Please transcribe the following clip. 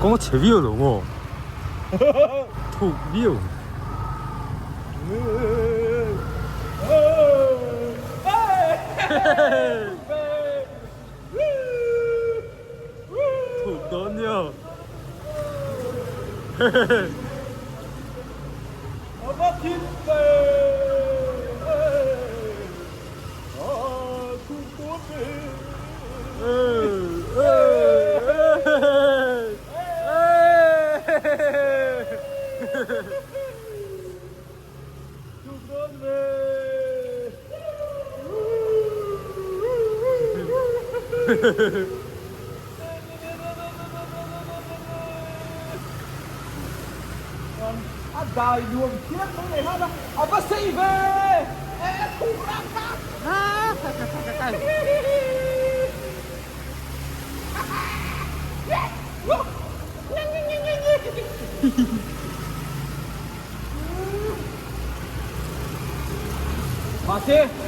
Kawng a chhe viau lo maw? Thuk viau. Thuk dawn nia. A dai nuam thiam mai leh nghal a, a va sei ve! E khuh rang kha! Mahse.